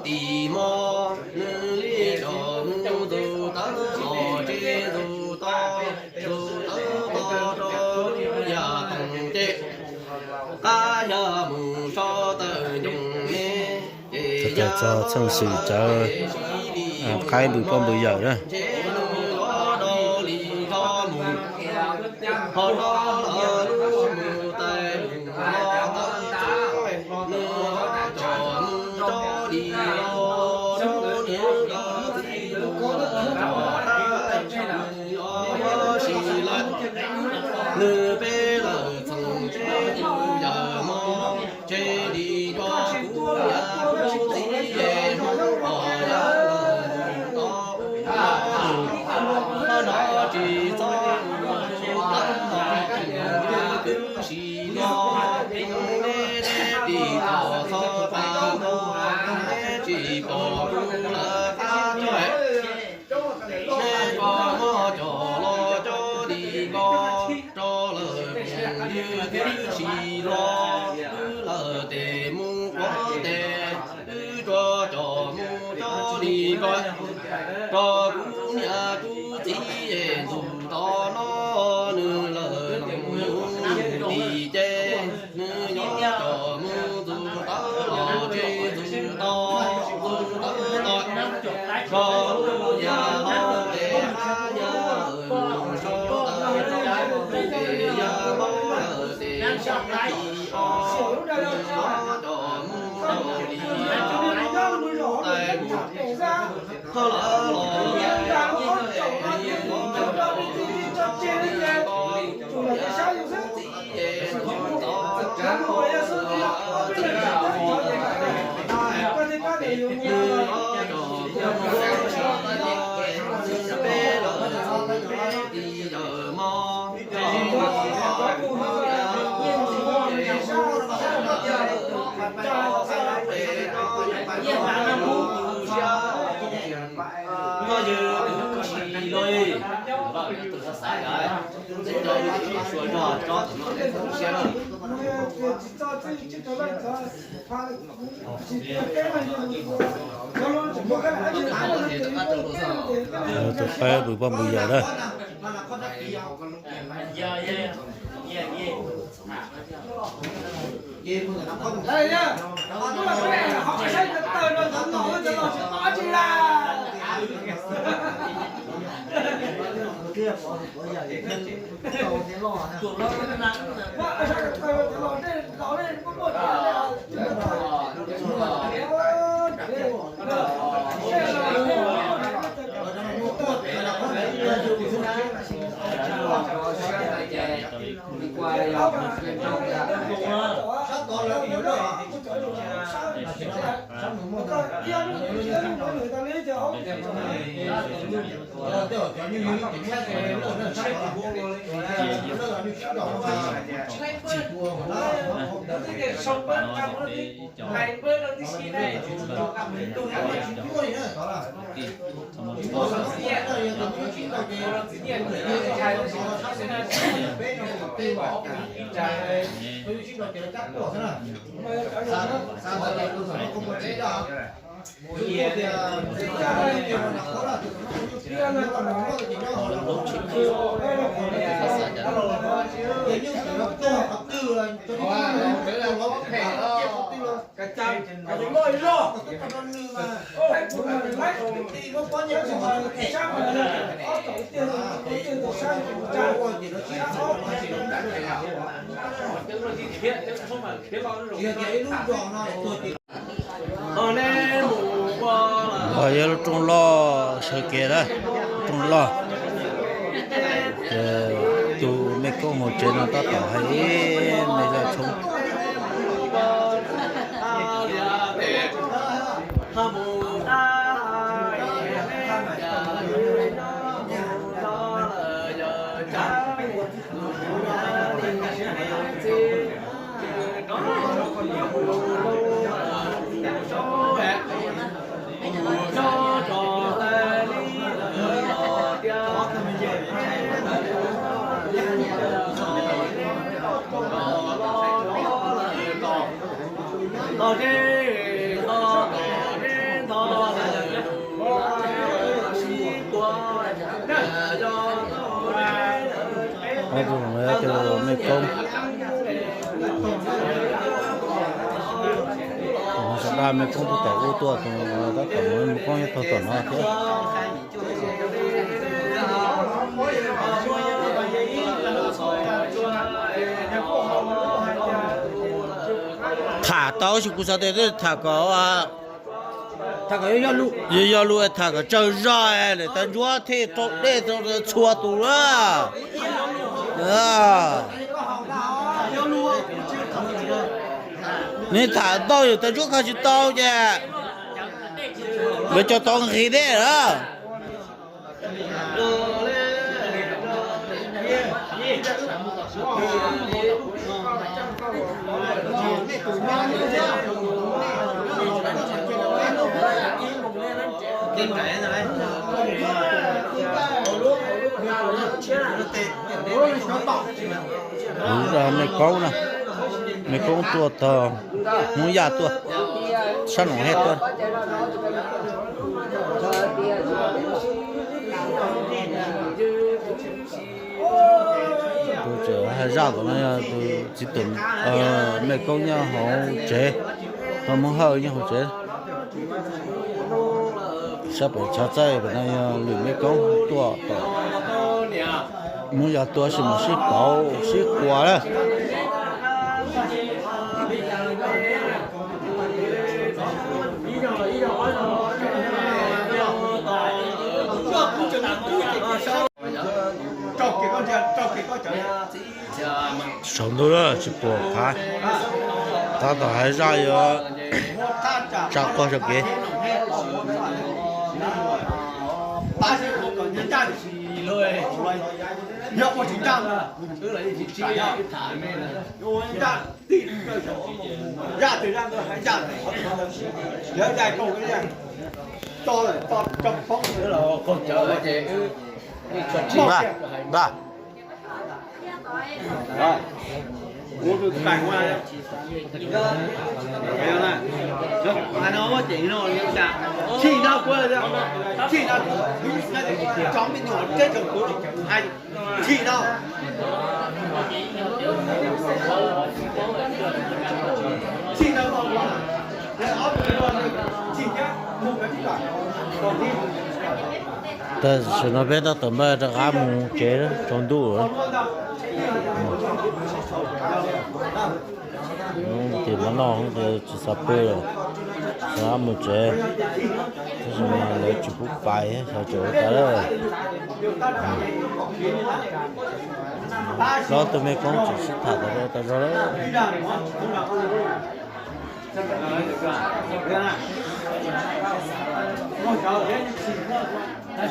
Tis mob nws li cov mus ntxuav tawv los tsis ntxuav to, ntxuav tawv to rau yam toom ces qab yog mus so tawm ncoos ne. Txog txog txheej xwm cawv qaib npws poj npws yawm na. Ho rov lawm lub mus tais mus los tawm txog, nws coj mus tso li los rau niam nkawd txiv mus coj tag, nws yuav mus sis lawm, nws peb lawm txhoov teb mus yawm mog, tseg li cov kuv niam kuv txiv es hnub os yawm lawm mus tau ub yam mus, no tsis txhob mus tawm tag, nws twb sis los, neb neb tis kom txhob pab mog, neb tsis pom kuv lawv qab tuaj. Neb koj muab coj los coj li ko, rov lawm mus yus twb sis los, wb lawm tes mus quav tes, wb rov coj mus coj li ko, rau kuv niam kuv txiv es ntxuav to no, nws lawm los yus tim ces nws yuav coj mus ntxuav tawv los tsis ntxuav to, ntxuav tawv to, rau yam hau tes qab yam mus so tawv, tes yam hau tes sab ti o, nws yuav coj mus rau li tais mus. Thawj lawv los Koj yog kuv sis los, tus xav xaiv ntawd, ntxim ntxav yus tus suav zog tsob tom no siab lawm. Tus qaib npws poj npws yawm na. Yog lub rooj loj sawv kev na, rooj loj. Ces tus mej koob hauv tsev no tab tom hais ib me zaj tshoob. Ob tug tus mej koob, tus no sawv daj mej koob tuaj tom ub tuaj, tus tab tom mej koob nyob tog tom no thiab. Tham tau, tab sis kuv xav tias tham kom, yog yog lus tham kom tsawg zog, lawm tas ntsuab thiaj rau dej rau txhua tus na. Nws tham ntau yus tas ntsuab kho tsis tau ces lawv cov tod nqhis dej lawm. Kuv mej koob na, mej koob tuaj tog, Hmoob Yaj tuaj, sab Noom Hej tuaj. Tus tseem hais zaj tom no yog tus txiv tus mej koob nyob hauv tsev, tog Hmoob Hawj nyob hauv tsev. Sab pem tshav txaij pem no yog lwm mej koob tuaj tom Hmoob Yaj tuaj sis mas sib pauv sib quas lawm. Saum ntuj lawm tsis pom qab, tab tom hais zaj yuav tsa quag sab kev. Tam sim no peb tab tom npaj rov qab mus tsev, tsaus ntuj lawm. Tim no noj tsis xav pw lawm, xav mus tsev, tab sis mas lawv tsis pub pais, xav tseem ua tas lawm. Ob tug mej koob tseem sib tham tas zog tas zog lawm.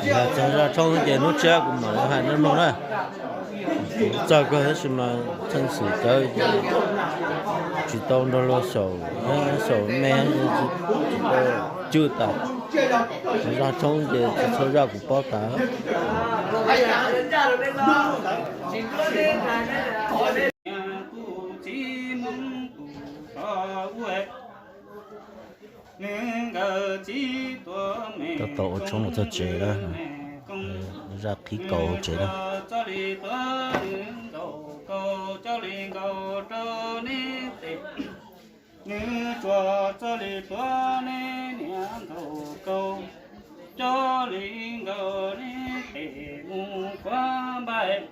Yog txog zaj tshoob ces hnub tshiab kuv mam hais nej mloog na. Txawj kawg tab sis mas txheej xwm cawv tsis tau nrog luag xyaum, xyaum me tsis tau cwj tas. Zaj tshoob ces tsis txhua zaj kuv paub tas. Tab tom ua tshoob los txog tsev na, zaj qhib kaus hauv tsev na. Nws tsuas txawj li tuav neb niam nkaum kaus, coj li nkaus neb tes mus kuav npaim.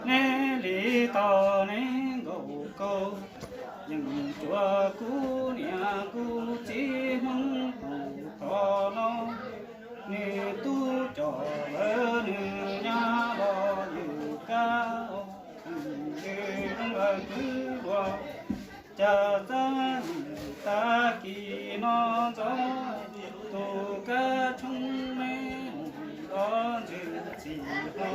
Neb li tau neb nkaum kaus, yeej tsuas kuv niam kuv txiv Hmoob tus qhov no. Nws tub coj lawv nws nyab los ywj kab, nws zoo lawv kwv luag. Cas txaj tag kis no ntxov, tus kab tshoob neb mus nrov ntsws txhim hlo.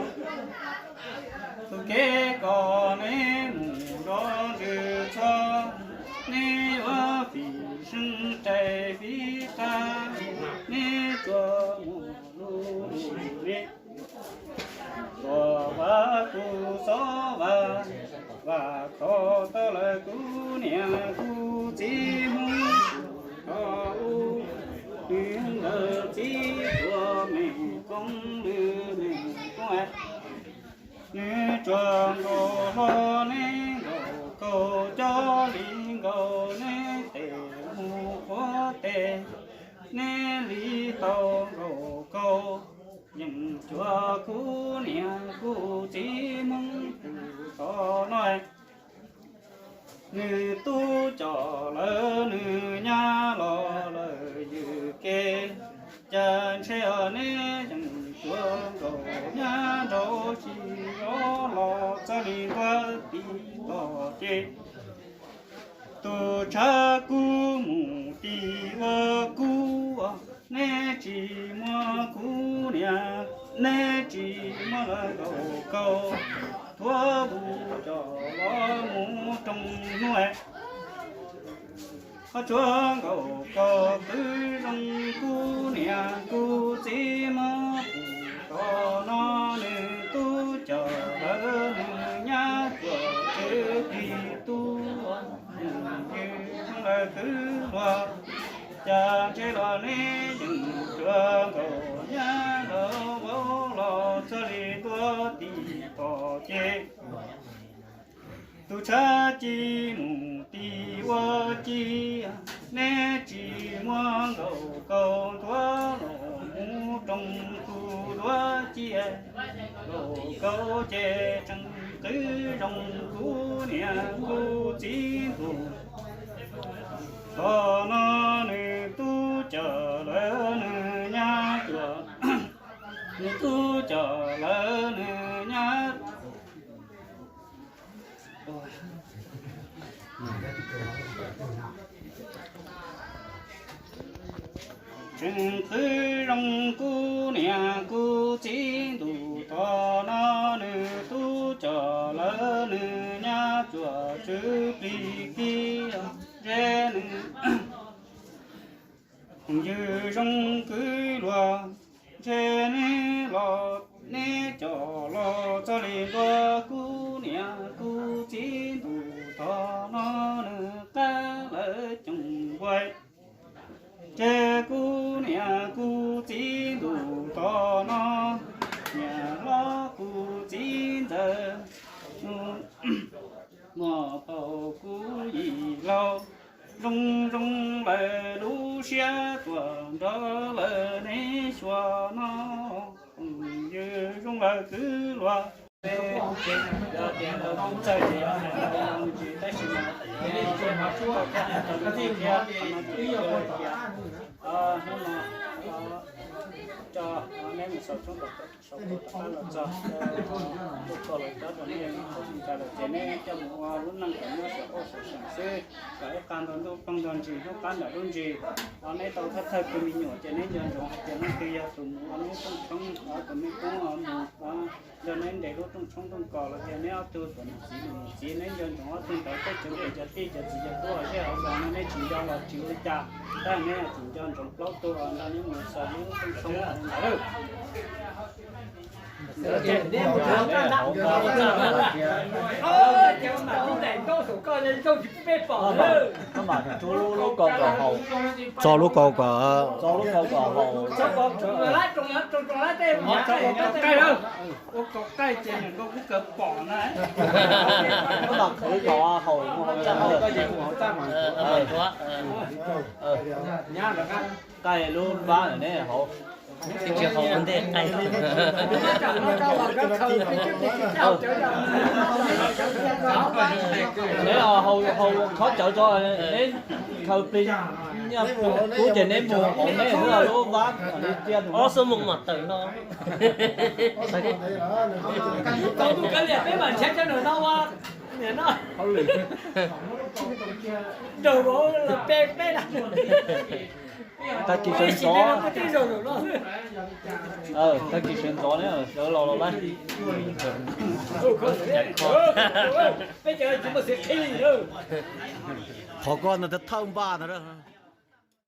Tus kev kos neb mus nrov ntsws txhua, neb yuav fim seej rais fim qab, neb tsuas mus lus li. Tuam vas kuv xob vas, vas kho tau lawv kuv niam kuv txiv Hmoob, kho ub Txog neb nkaus kaus coj li nkaus neb tes mus ua teb, neb li tau nkaus kaus, yeej cuag kuv niam kuv txiv Hmoob tus tod no. Nws tub coj lawv nws nyab los lawm ywj kev, cas ntshe neb yeej cuag nkaus nyab nraug tsis zoo los txog li ntua tim tod ces tus tshav kub mus tim ua kub, neb tsis muaj kuv niam, neb tsis muaj lawv nkaus kaus, thuav vus coj los mus rooj hnub. Ho tshuav nkaus kaus twb zoo kuv niam kuv txiv Hmoob tus tod no, nws tub coj lawv nws nyab cuag tswv plig tub, nws zoo lawv kwv luag, cas ntshe los neb yeej cuag nkaus nyab nraug vauv los txog li ntua tim tod ces tus tshav ci mus tim ua ci, neb tsis muaj nkaus kaus thuav los mus rooj tus duav ci, nkaus kaus ces tseem qwv zoo kuv niam kuv txiv ntuj. Thaum no nws tub coj lawv nws nyab cuag, nws tub coj lawv nws nyab tseem qwv zoo kuv niam kuv txiv ntuj. Thaum no nws tub coj lawv nws nyab cuag tswv plig kib, ntshe nws phooj ywg zoo kwv luag, ntshe neb los neb coj los txog li ntua kuv niam kuv txiv ntuj. Thaum no nws qab lawv coom npua, ntshe kuv niam kuv txiv ntuj. Thaum no niam hlob kuv txiv ntxawm muaj phauj kuv yim laus, zoo zoo lawv lub siab tuaj nrog lawv neb xyuas no, phooj ywg zoo lawv kwv luag. Yog tias tau txawj ces yog hais tau ntsis, tab sis mas thaum no tau txawj thiab tau ntsis thiab, qhov no ces yog hais tias hnub no coj neb mus xaus tshoob kom saum tau rov qab los txog, ntuj thaum lawv cov rau neb ntxa lawm ces neb coj mus ua lub neej kom nyob saum oj saum seem xwb, kom ib qag nto ntuj ploog nto ntsis hnub qab nram lub ntsis. Ho neb tau thawj thawj tus me nyuam ces neb nco ntsoov hais tias leej twg yog tus mus ua neb rooj tshoob, tus me tub mus nrog neb nres lub rooj tshoob rooj kos los yog neb ob tug tus niam txiv niam txiv, neb nco ntsoov ob tug ntawd tej cov niam cov tij cov txiv cov tub hauv zej hauv zos no neb tsis nco los tsis ua li cas, tab neb tseem nco ntsoov plaub tug nrog neb mus xaus lub rooj tshoob ntawd. Txog lub kaus kom haus, txog lub kaus kom haus. Ua kaus qaij ces niam nkauj kuj kawg pom na. Koj mam qhwv kom haus, haus txaj. Qaij lub vab ntawm neb haus. Tsis haus ua ntej qaij. Neb haus, haus qhov cawv tso, neb khaws plig, kub ces neb mus, neb lub vab li cia ob xuab moos mam tawm no. Tau tus kav liam peb mam nrhiav cov nram no ua niam no. Nraug vauv los pe peb na. Tag kis sawv ntxov, tag kis sawv ntxov ne, sawv los los lawm. Peb cov tsis muaj xiv qhib li. Qhov ko ntawd thawj npaj ntawd.